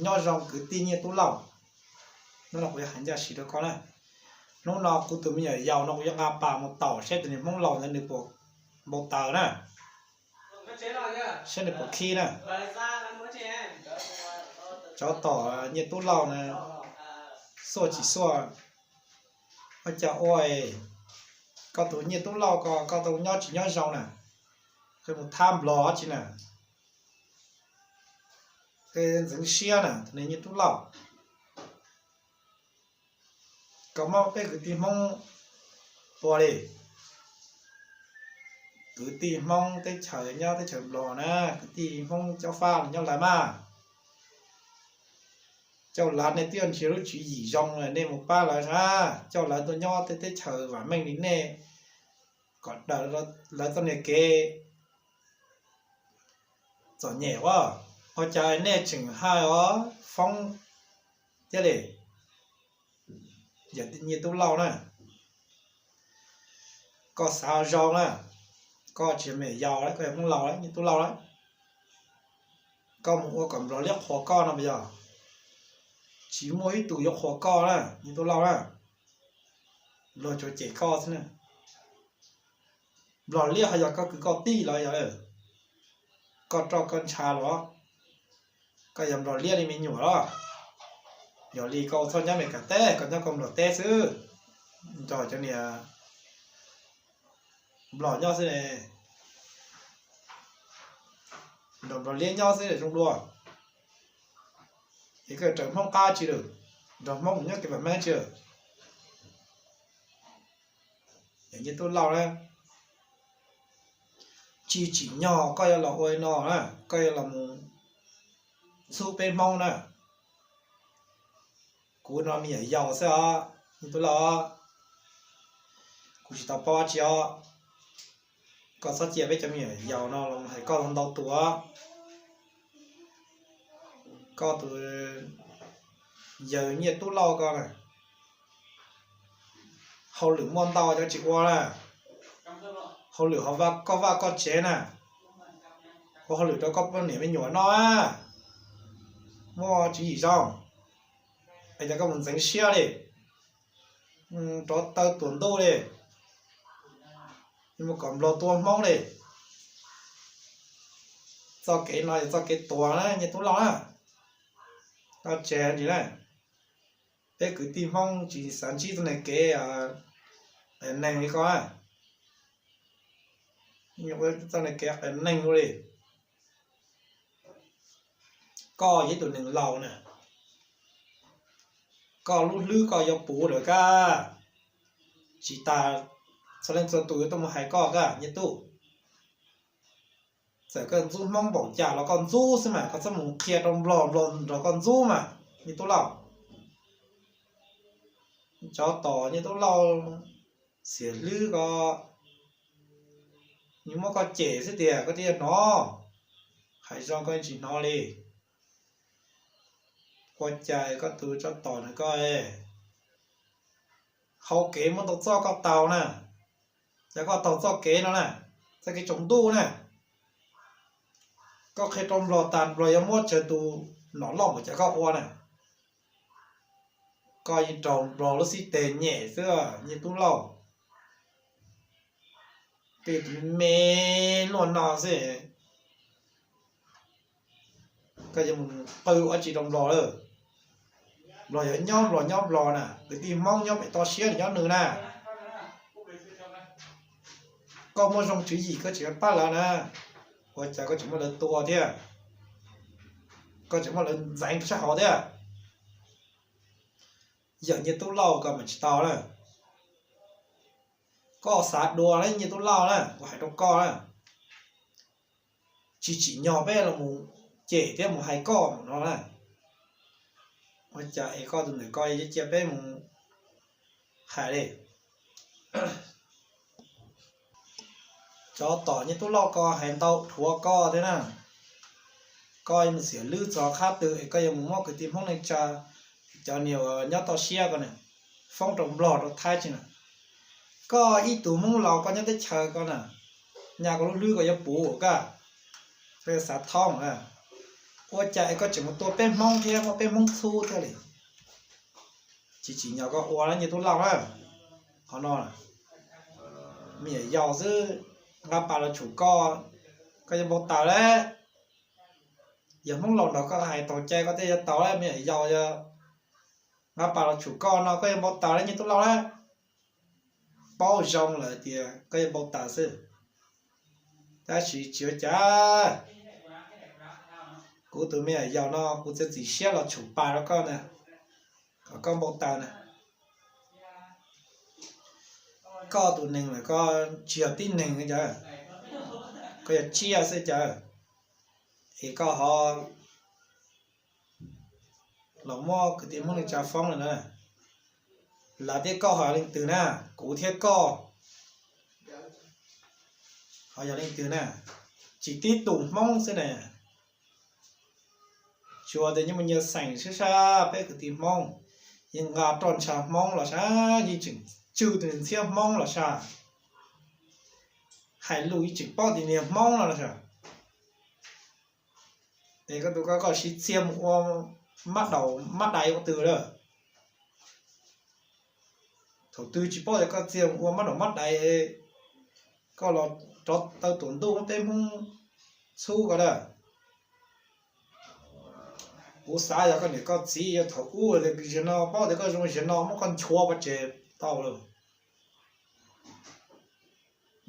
Nyob zoo kwv tij Nyiaj Tub Lauj, hnub no kuv yuav hais ncaj siv rau koj na. Hnub no kuv tus me nyuam yaus no kuv yuav nqa pas mus taus saib tus niag Hmoob laus ntawd nws puas npau taws na, saib nws puas khib na. Tsov tom Nyiaj Tub Lauj na, xuaj tsis xuaj, ua cas ua koj tus Nyiaj Tub Lauj ko koj tau nyob tsis nyob zoo na, mus thab Nplog tsi na. Ntxeev siab na tus niag Nyiaj Tub Lauj, koj muab peb kwv tij Hmoob tua li. Kwv tij Hmoob teb chaws nyob teb chaws Nplog na, kwv tij Hmoob Cob Fab nyob lawv mas, coj lawv, nej twb yog nrhiav lub tswv yim zoo nej mus pab lawv na, coj lawv tuaj nyob tej teb chaws vam meej li nej, kom daws lawv txoj niag kev txom nyem ua. Ua cas nej tseem hais os foob thiab li? Yawm Nyiaj Tub Lauj na, koj xav zoo na, koj tsis yog me nyuam yaus lawm, koj yog Hmoob laus lawm, Nyiaj Tub Lauj lawm. Koj mus ua kom Nplog liab qhuas koj no puas yog? Tsis muaj ib tug yuav qhuas koj na Nyiaj Tub Lauj na. Nplog tsuas cem koj xwb na. Nplog liab ho yog koj kwv koj tij los yog koj roj koj ntsha los? Koj yog Nplog liab li me nyuam los? Yog li koj txhob nyob Amelikas teb, koj nyob koj Nplog teb xwb, nrog cov niag Nplog nyob xwb ne, nrog Nplog liab nyob xwb zoo dua. Es koj raws Hmoob qab tsi lawm, nrog Hmoob mus nyob kev vam meej tsi lawm? Yawm Nyiaj Tub Lauj na, tsis tsim nyog koj yuav los ua li no na, koj yuav los mus txhub peb Hmoob na. Kuv no me nyuam yaus xwb os Nyiaj Tub Lauj, kuv tsis tau paub dab tsi os. Koj txhob cia peb cov me nyuam yaus no los hais koj ntau tus. Koj tus yawg Nyiaj Tub Lauj ko na, hauj lwm muaj ntau cov tsis ua na, hauj lwm ho vaj koj vaj koj tsev na, ua hauj lwm rau koj poj niam me nyuam noj, muaj tswv yim zoo, es cas koj mus ntxeev siab li, rov taw tuam ntuj li, mus kom Nplog tua Hmoob li. Txoj kev no yog txoj kev tuag na Nyiaj Tub Lauj na. Koj tseg ntsis na, peb kwv tij Hmoob tsis xav ntsib txoj niag kev qias neeg li koj na, txoj niag kev qias neeg ua li. Koj yog ib tug neeg laus na, koj lub hlwb koj yuav puv lawm kab, tsis tas txhua leej txhua tus yuav tuaj mus hais koj kab Nyiaj Tub. Txawm koj ntxub Hmoob npaum cas los koj ntxub xwb mas, koj txhob mus qhia rau Nplog, Nplog nrog koj ntxub mas Nyiaj Tub Lauj. Tsov tom Nyiaj Tub Lauj, xiam hlwb ko, nws muab koj cem xwb tiag koj thiaj hnov, hais zoo koj tsis hnov li. Ua cas koj tus tsov tom na koj, hau kev muab tau txoj koj taug na, cas koj taug txoj kev no na, txoj kev tsaus ntuj na. Koj qhia rau Nplog tas Nplog yuav muab tsawg tus nom loj npaum cas koj ua na. Koj yeej raug Nplog lub xib teg nyem xwb Nyiaj Tub Lauj. Tej tus me luaj no xwb, koj yuav mus qw ua tsi rau Nplog lawm? Nplog yuav nyob Nplog nyob Nplog na, kwv tij Hmoob nyob pem toj siab nws nyob nws na. Koj muaj zoo tswv yim koj tseem pab lawv na, ua cas koj tseem muab lawv tua thiab? Koj tseem muab lawv ntxeev rau sab hauv thiab. Yawm Nyiaj Tub Lauj koj mas tsis tau na. Koj xav dua na Nyiaj Tub Lauj na, kuv hais rau koj na, tsis tsim nyog peb los mus cem thiab mus hais koj mus no na. Ua cas es koj tus ntawm koj cia peb mus hais li? Tsov tom Nyiaj Tub Lauj ko hais ntau dhuav koj thiab na. Koj yuav mus xiam lwb txog qhab twg es koj yuav mus muab kwv tij Hmoob neej tsa, cov niag nyob toj siab ko na, foob rau Nplog rau Thaib tsi na. Koj ib tug Hmoob laus koj nyob teb chaws ko na, nyaj koj lub hlwb koj yuav puv koj, koj yuav xav thoob na. Ua cas es koj tseem mus tua peb Hmoob thiab muab peb Hmoob txhub thiab li? Tsis tsim nyog koj ua na Nyiaj Tub Lauj na. Qhov no me nyuam yaus xwb, nqa pas los tshum koj, koj yuav npau taws lawm. Yog Hmoob laus nrog koj hais taus cai koj thiaj yuav tau lawm, me nyuam yaus yog nqa pas los tshum koj no koj yuav npau taws lawm Nyiaj Tub Lauj lawm. Paub zoo lawm tias koj yuav npau taws xwb. Tab sis tsis ua cas, kuv tus me nyuam yaus no kuv txiav txim siab los tshum pas rau koj na, kom koj npau taws na. Koj tus neeg lawm koj tsis yog tib neeg cas, koj yog tsiaj xwb cas, es koj ho los muab kwv tij Hmoob neej tsa foob lawm na. Lawv thiab koj ho yog leej twg na? Kuv thiab koj ho yog leej twg na? Tsis tib tug Hmoob xwb na. Tsuas tias nyias mus nyias xeem sab sab, peb kwv tij Hmoob yeej nqa roj ntsha Hmoob los sab, yeej tseem tswj tus ntxhiab Hmoob los sab, hais lus yeej tseem paub tias niag Hmoob no los sab. Es koj tus koj koj siv txiaj mus ua mab daum mab dais ua twg lawm? Thaum twg tsis paub tias koj txiaj mus ua mab daum mab dais, koj los rov taw tuam ntuj muab peb Hmoob txhub ko lawm. Kuv xav yog koj niam koj txiv yog thaum ub tias zaum no paub tias koj zoo zaum no muab koj nchuav pov tseg tau lawm.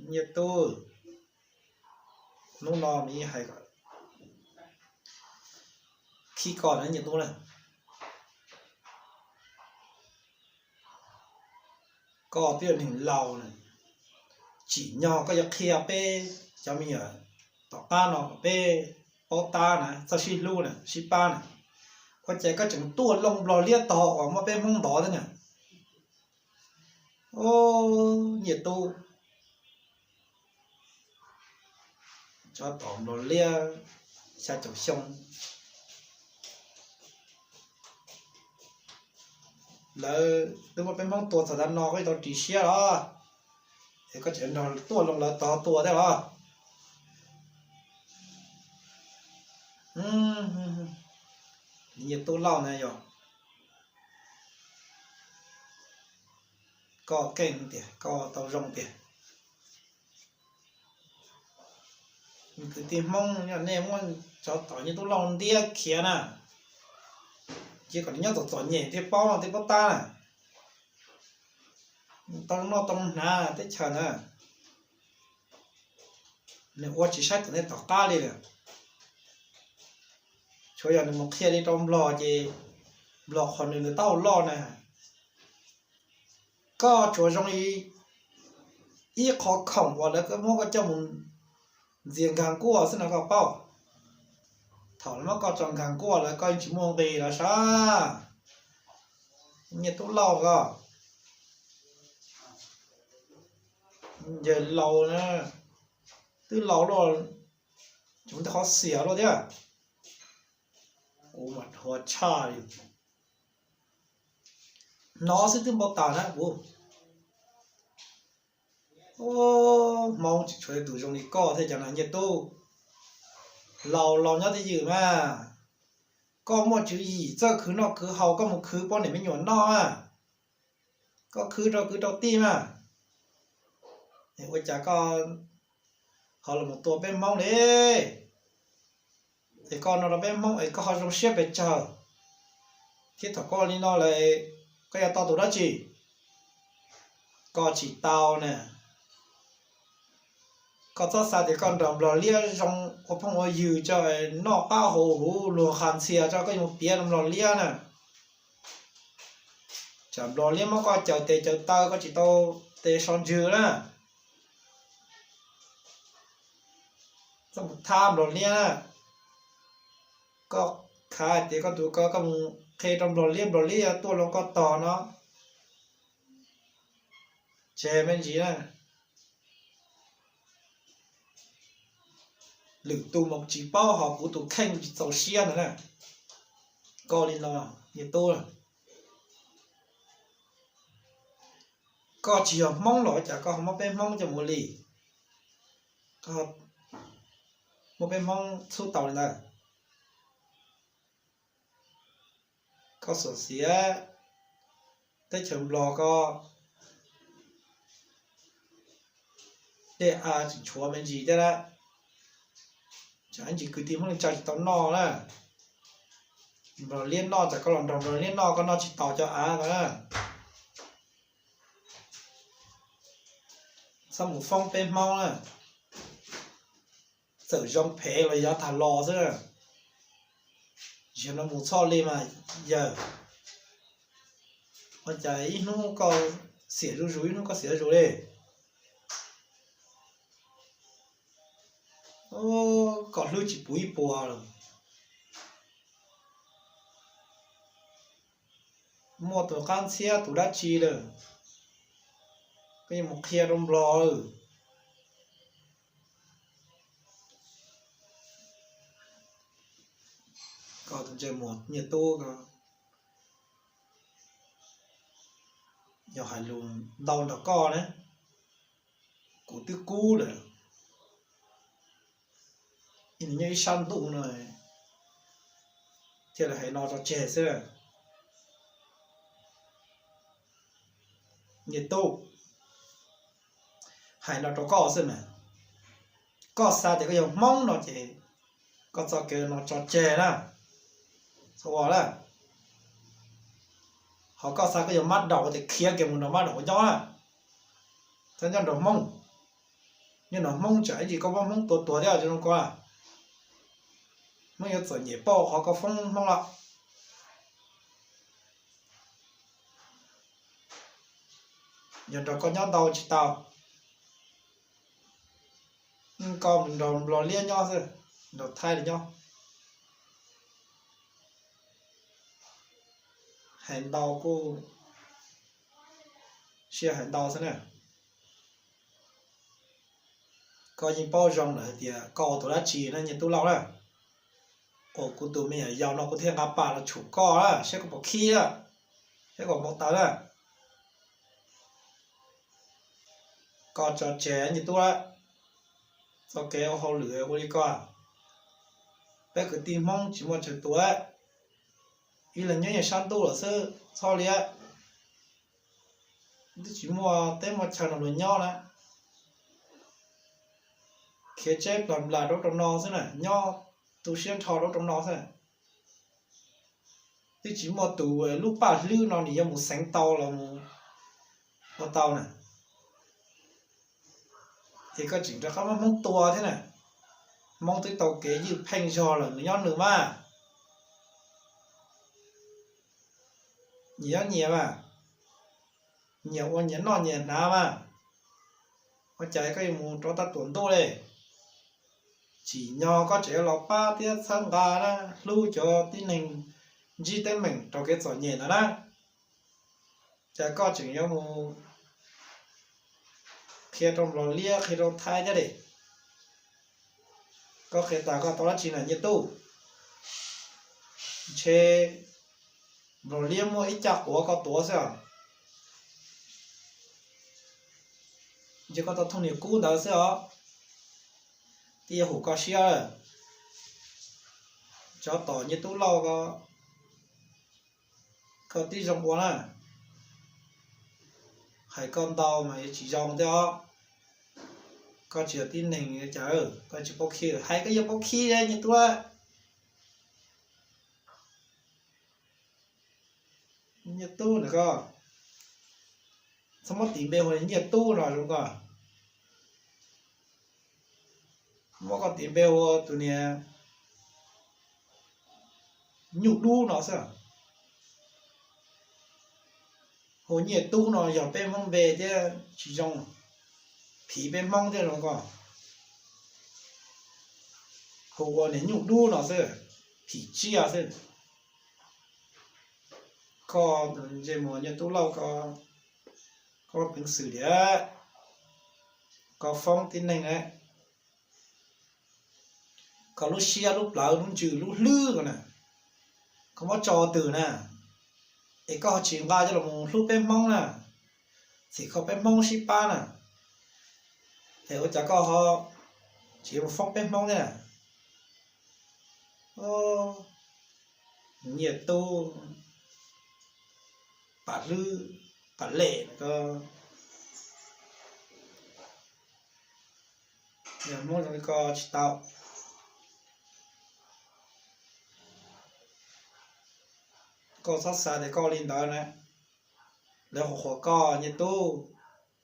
Nyiaj Tub, hnub no mas hais khib koj na Nyiaj Tub na. Koj twb yog neeg laus na, tsim nyog koj yuav qhia peb cov me nyuam tom qab no kom peb paub tab na, txawj sib hlub na, sib pab na. Ua cas koj tseem tuaj loo Nplog liab tog uas muab peb Hmoob ntov thiab na? Nyiaj Tub, tsov tom Nplog liab xya caum xyoo, lawv twb muab peb Hmoob tua txog tav no koj tsis tau ris siab los? Es koj tseem nrog tuaj loo lawv tog tua thiab los? Nyiaj Tub Lauj na yog koj keej tiag, koj tau zoo tiag. Kwv tij Hmoob, yog nej muab tsov tom Nyiaj Tub Lauj ntiab khiav na, cia kom nws nyob txom txom nyem thiaj paub no thiaj paub tab na. Tau noj tau hnav teb chaws na, nws ua tsis saib tom ntej tom qab li lawm. Tsuav yog nws mus qhia li rau Nplog ces Nplog qhov nws nws taub hau loj na. Koj tsuas zoo li ib qho khoom uas lawv muab koj coj mus ntxias nkag nkuaj xwb no koj paub. Thaum lawv muab koj tso nkag nkuaj lawm koj yeej tsis muaj nqis los sav. Nyiaj Tub Lauj ko, yawg laus na, twb laus luaj, tseem muaj tej qhov xiam luaj thiab. Kuv mas dhuav tshaj li. Hnov xwb twb npau taws na kuv. Hmoob tsis tshuav tus zoo li koj thiab cov no Nyiaj Tub. Laus laus nyob twj ywm mas, koj muaj tswv yim txawj khwv noj khwv haus koj mus khwv poj niam me nyuam noj mas, koj khwv rau kwv rau tij mas. Ua cas koj ho los mus tua peb Hmoob li? Es koj no rau peb Hmoob es koj ho zoo siab pes tsawg, thiab thaum koj li no lawm koj yuav tau tus dab tsi? Koj tsis tau na. Koj txhob xav tias koj nrog Nplog liab zoo ua phooj ua ywg tso, noj qab haus huv luag qha ntxhias tso koj yuav mus piav rau Nplog liab na. Tsam Nplog liab muab koj cawm tes cawm taw koj tsis tau tes so ntswg na. Txhob mus thab Nplog liab na. Koj khav tias koj tus ko koj mus qhia rau Nplog liab, Nplog liab yuav tuaj loo koj tog no, tseg me ntsis na. Lwm tus mas tsis paub, ho kuv tus kheej tsis txaus siab ntawd na. Koj li no, Nyiaj Tub, koj tsis yog Hmoob los cas koj ho muab peb Hmoob coj mus ua li? Koj muab peb Hmoob txhub tau li ntawd. Koj xyuam xiav teb chaws Nplog ko, dej av tseem tshuav me ntsis thiab lawm, tsam ib ntsis kwv tij Hmoob Leej Tsa tsis tau noj na. Nplog liab noj, tsam koj los nrog Nplog liab noj koj noj tsis tau cov av ko na. Txhob mus foob peb Hmoob na, txawm zoo phem los yav tag los xwb. Zaum no mus txhoj li mas yawg, ua cas ib hnub koj xiam zuj zus ib hnub koj xiam zuj zus li. Koj hlwb tsis puv ib puas lawm. Muaj tus qab ntxhiab tus dab tsi lawm, koj yuav mus qhia rau Nplog lawm. Koj tus ntsej muag Nyiaj Tub ko, yog hais lus ntau nrog koj na, kuv twb kub lawm. Nws nyob ib sab ntuj no thiaj li hais no tso tseg xwb. Nyiaj Tub, hais no rau koj xwb mas, koj xav tias koj yog Hmoob no ces koj txoj kev no tso tseg na, txhob ua lawm. Ho koj xav koj yog Mab Daum ua tias khiav kiag mus nrog Mab Daum ua nyob na, txhob nyob nrog Hmoob. Nyob nrog Hmoob tsam ib ntsis koj muab Hmoob tua tuag thiab zoo ko, Hmoob yuav txom nyem pauj qhov koj foob Hmoob lawm. Yog nrog koj nyob ntau tsis tau, koj mus nrog Nplog liab nyob xwb, nrog Thaib li nyob. Hais ntau kuj siab hais ntau xwb na. Koj yeej paub zoo lawm hais tias koj ua tus dab tsi na Nyiaj Tub Lauj na. Ua kuv tus me nyuam yaus no kuv thiaj nqa pam los tshum koj na, saib koj puas khib na, saib koj npau taws na. Koj tso tseg Nyiaj Tub lawm, txoj kev ua hauj lwm ua li koj. Peb kwv tij Hmoob tsis muaj chaw tuav, ib leeg nyob nyob sab ntuj lawm xwb, txhob li. Twb tsis muaj teb muaj chaw no luag nyob na, khiav tseb plag nplas rau rau no xwb na, nyob tu siab nrho rau rau no xwb. Twb tsis muaj tus lub paj hlwb no nws yuav mus xeev tau los mus ua tau na. Es koj tseem rov qab muab Hmoob tua thiab na. Hmoob twb tau kev ywj pheej zog lawm, nws nyob nws mas. Nyias nyob nyias mas, nyias ua nyias noj nyias hnav mas, ua cas koj yuav mus rau tab tuam ntuj li? Tsim nyog koj tseem yuav los pab thiab txhawb nqa na, hlub cov tib neeg ntsib teeb meem raug kev txom nyem ntawd na. Cas koj tseem yuav mus qhia rau Nplog liab qhia rau Thaib thiab li? Koj qhia tas koj tau dab tsi na Nyiaj Tub? Ntshe Nplog liab muaj ib caj quav koj tuav xwb os. Ntshe koj tau thooj niam kub ntawd xwb os, twb yuav hum koj siab lawm. Tsov tom Nyiaj Tub Lauj ko, koj tib zoo ua na. Hais koj ntau mas yuav tsis zoo thiab os. Koj tsis yog tib neeg cas, koj tsis paub khib, hais koj yuav paub khib Nyiaj Tub. Nyiaj Tub ntawm ko, txhob muab tis npe hu Nyiaj Tub no zoo ko. Muab koj tis npe hu tus niag Nyuj Dub no xwb. Hu Nyiaj Tub no yog peb Hmoob npe thiab tsis zoo, phim peb Hmoob thiab zoo ko. Hu ua niag Nyuj Dub no xwb, phim tsiaj xwb. Koj ntsej muag Nyiaj Tub Lauj ko, koj peev xwm tiag, koj foob tib neeg na. Koj lub siab lub plawv lub ntsws lub hlwb ko na, koj muab tso twg na, es koj ho tsis nqa coj los mus hlub peb Hmoob na, txhim kho peb Hmoob sib pab na, es ua cas koj ho tsis mus foob peb Hmoob thiab na? Nyiaj Tub, pam hlwb, pam lem ko. Yog Hmoob zoo li ko tsis tau. Koj txhob xav tias koj li ntawd na, lawv qhuas qhuas koj Nyiaj Tub.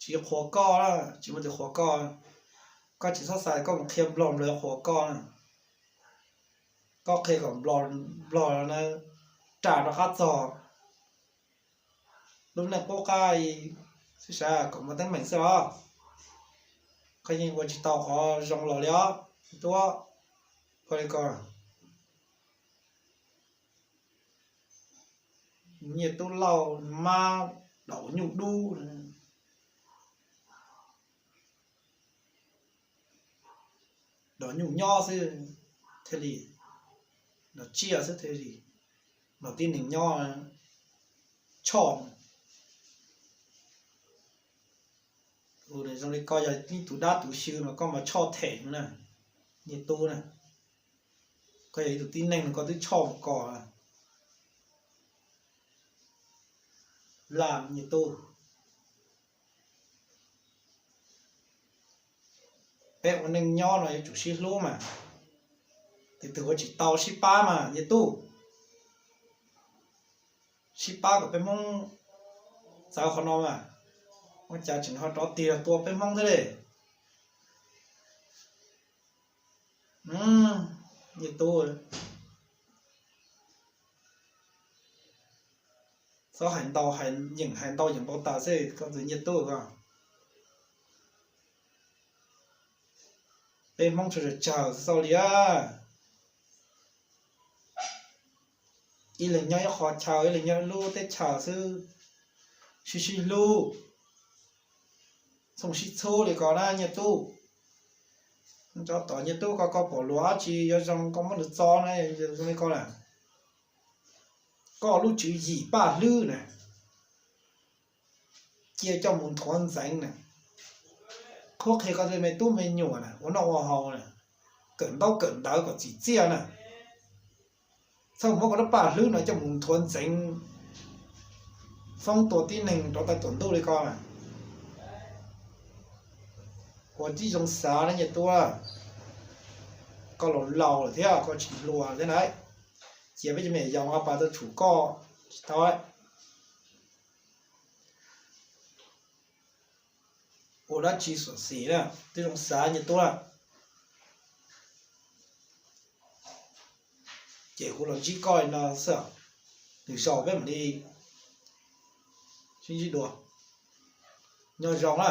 Tsis qhuas koj, tsis muaj tus qhuas koj. Koj tsis txhob xav koj mus qhia Nplog Nplog qhuas koj na. Koj qhia kom Nplog Nplog ram rov qab txog lub neej qub qab xwb sav kom muaj teeb meem xwb os. Koj yeej ua tsis tau qhov zoo los li os Nyiaj Tub. Ua li ko, Nyiaj Tub Lauj mab daum nyuj dub, daum nyuj nyob xwb thiaj li, daum tsiaj xwb thiaj li, daum tib neeg nyob choj. Zoo li koj yog ib tug dab tug xyw mas koj mas choj them na, Nyiaj Tub na. Koj yog ib tug tib neeg koj twb choj mus koj laj Nyiaj Tub. Peb ua neej nyob no yuav tsum sib hlub mas, tus twg ua tsis tau sib pab mas Nyiaj Tub. Sib pab kom peb Hmoob txawv qhov no mas, ua cas tseem ho rov tig los tua peb Hmoob thiab li. Nyiaj Tub, txhob hais ntau, yeem hais ntau yeem npau taws xwb koj tus Nyiaj Tub ko. Peb Hmoob tsuas tsawg tsawg xwb xauj li. Ib leeg nyob ib qho chaw, ib leeg nyob ib lub teb chaws xwb, sib sib hlub, txhooj sib txhub li ko na Nyiaj Tub. Tov tom Nyiaj Tub ko, koj pom luag dab tsi yuav zoo koj muab nws txo na, zoo li ko na. Koj lub tswv yim paj hlwb na, cia coj mus nthuav ntxeev na. Qhuab qhia koj tej me tub me nyuam na ua noj ua haus na, kawm ntaub kawm ntawv kom txim txiaj na. Txhob muab koj lub paj hlwb no coj mus nthuav ntxeev, foob tua tib neeg rau taw tuam ntuj li ko na. Ua tib zoo xav na Nyiaj Tub, koj laus laus lawm thiab koj tsis hluas thiab na. Cia peb cov me nyuam yaus nqa pas tuaj tshum koj tsis tau. Ua dab tsi xyuam xim na, tib zoo xav Nyiaj Tub na. Ces kuv los ntsib koj li no xwb, lwm zaus peb mam li sib ntsib dua. Nyob zoo na.